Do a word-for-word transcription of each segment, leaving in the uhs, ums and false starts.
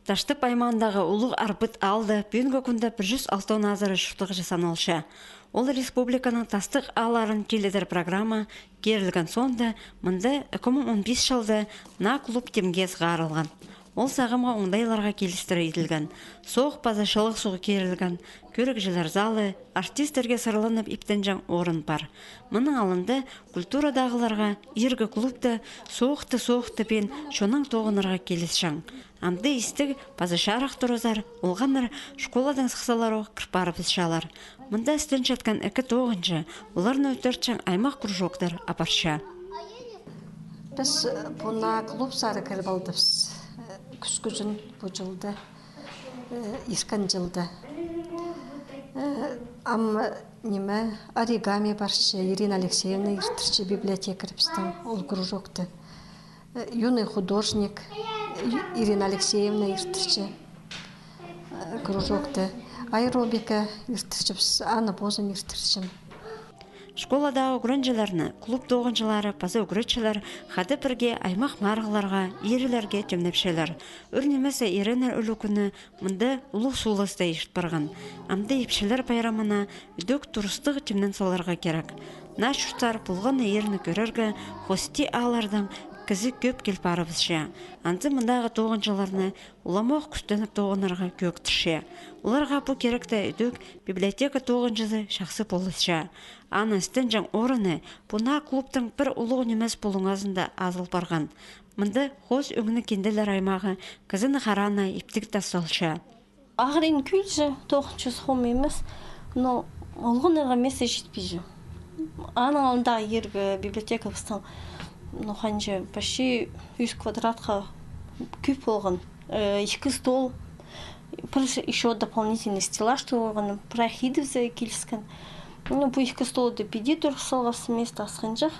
Таштып аймаандағы Улуғ Арбыт аалда пӱӱнгі кӱнде пір чӱс алтон азыра чуртағҷы саналча. Ол республиканың тастығ аалларын тилідер программа кирілген соонда, мында ікі муң он пис чылда наа клуб тимге сығарылған. Ол сағамғы оңдайларға килістіре иділген. Соох паза чылығ суғ кирілген, кӧрігҷілер залы, артистерге сырланып иптенҷең орын пар. Мының алнында культурадағыларға иргі клубта соохты-соохты пеен чоннаң тоғынарға килісчең. Амды истіг паза чарых туразар, олғаннар школадаң сыхсаларох кір парыбысчалар. Мында істенчеткен ікі тоғынҷы, оларны ӧтіртчең аймах кружоктар апарча. Піс, э, пу наа клуб сари кіріп алдыбыс, э, кӱскӱзін пу чылда, э, ирткен чылда. Э, ам, э, ниме, оригами парча, Ирина Алексеевна иртірче, библиотекарь пістің, ол кружокты. Э, юный художник, э, Ирина Алексеевна иртірче, э, кружокты. Аэробика иртірчебіс, аны позым иртірчем. Школадағы ӱгренҷілерні клуб тоғынҷылары паза ӱгретчілер хада пірге аймах марығларға, иирілерге тимнепчелер. Ӱр нимезі иреннер ӱлӱкӱні мында улуғ сууласта ирт парған. Амды ипчілер пайрамына ідӧк турыстығ тимнен саларға кирек. Наа чурттар полған иирні кӧрерге хости ааллардаң кізі кӧп кил парыбысча. Анзы мындағы тоғынҷыларны уламох кӱстеніп тоғынарға кӧӧктірче. Оларға пу киректе ідӧк библиотека тоғынҷызы чахсы полысча. Аны істенҷең орыны пу наа клубтың пір улуғ нимес пулуңазында азыл парған. Мында хоос ӧңніг кинделер аймағы кізіні хараа на иптіг тасталча. Ағырин кӧлҷе тоғынча сом нимес, но олғаннарға миисте читпинче. Аның алнында иргі библиотекабыстың, ну, ханҷа, почти ӱс квадратха кӧп полған. Э, ікі стол, пір ещё дополнительный стеллаж турған, прай хидібізі киліскен. Ну, пу ікі столды піди турғыс салғабыс, миисте асхынҷах.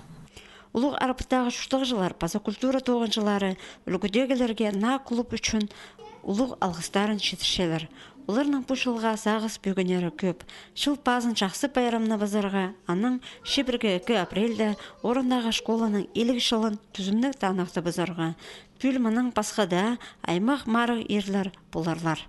Улуғ Арбыттағы чуртағҷылар паза культура тоғынҷылары ӱлгӱдегілерге наа клуб ӱчӱн улуғ алғыстарын читірчелер. Оларның пу чылға сағыс пӧгіннері кӧп. Чыл пазын чахсы пайрамнабызарға, анаң чибіргі ікі апрельде орындағы школаның иліг чылын тӱзімніг таныхтабызарға. Пӱӱл мынаң пасха даа аймах марығ иирлер поларлар.